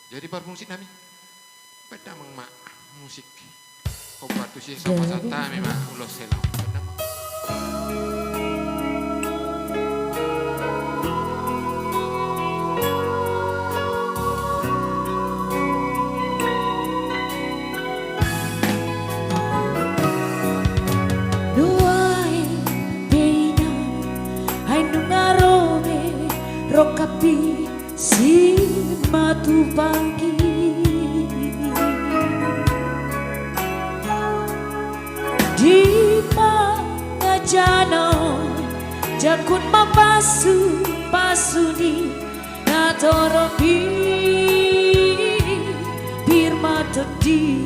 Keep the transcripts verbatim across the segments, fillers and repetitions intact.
Jadi parmusik nami, baen damang ma musik. Hombar tusi sama santa memang ulos hela. Baen damang. Nuaeng pe inang, ai nunga ro be rongkapmi simatupangki. Di pangajanon jangkon ma pasupasu ni natorop i, pir ma tondi.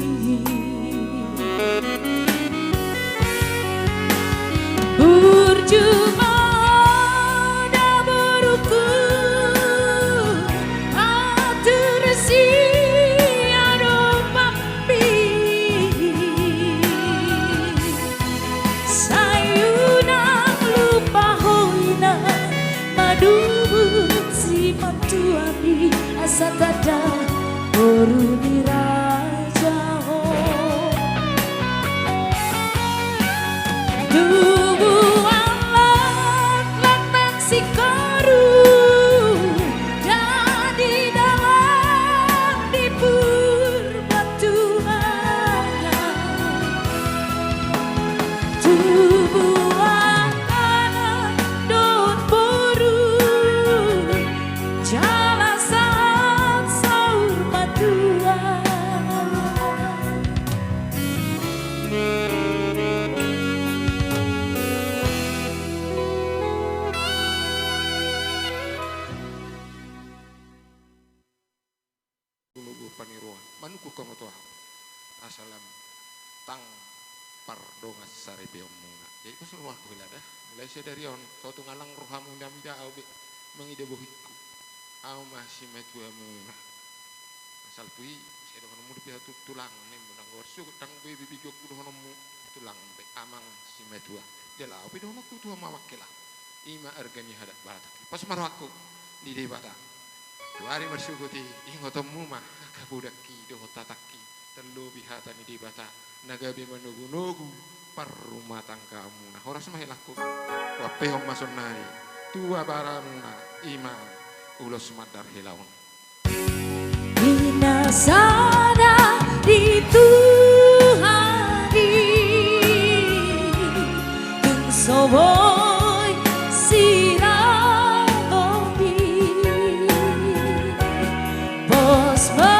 Burju ma da boruku, atur sian ompakmi. Sai unang lupa ho inang, madubut simatuami, asa tanda boru ni raja ho. Tubuan laklak nang singkoru, dan di dalam di Purba Tumangan. Tubuan anak dohot boru, jala sahat saur matua. Tubu paniruan, manungkun hamu tu ahu. Asa lam tang pardongan saripeonmuna. Jadi, pas rohangku hela da. Mulai sadari on, so tung alang rohamu nami da ahu be mangida bohingku. Ahu ma simatuamuna. Salpu i, sai dohononmu dope ahu tu tulang, ninmu nang gor sugut, nang be bibigokku dohononmu tulang be amang simatua. Jala ahu pe dohononku tu hamu amang hela. I ma arga ni adat Batak. Pas ma rohangku di Debata. Tu ari marsogot i, ingotonmu ma angka bodangki dohot hatangki, tarlobi hata ni Debata na gabe manogunogu parrumatanggaonmuna. Horas ma helangku. Huampehon ma sonari tu abaramuna, i ma ulos mandar hela on. Inna sada di Tuhan i, tung so boi siragomi. Pos ma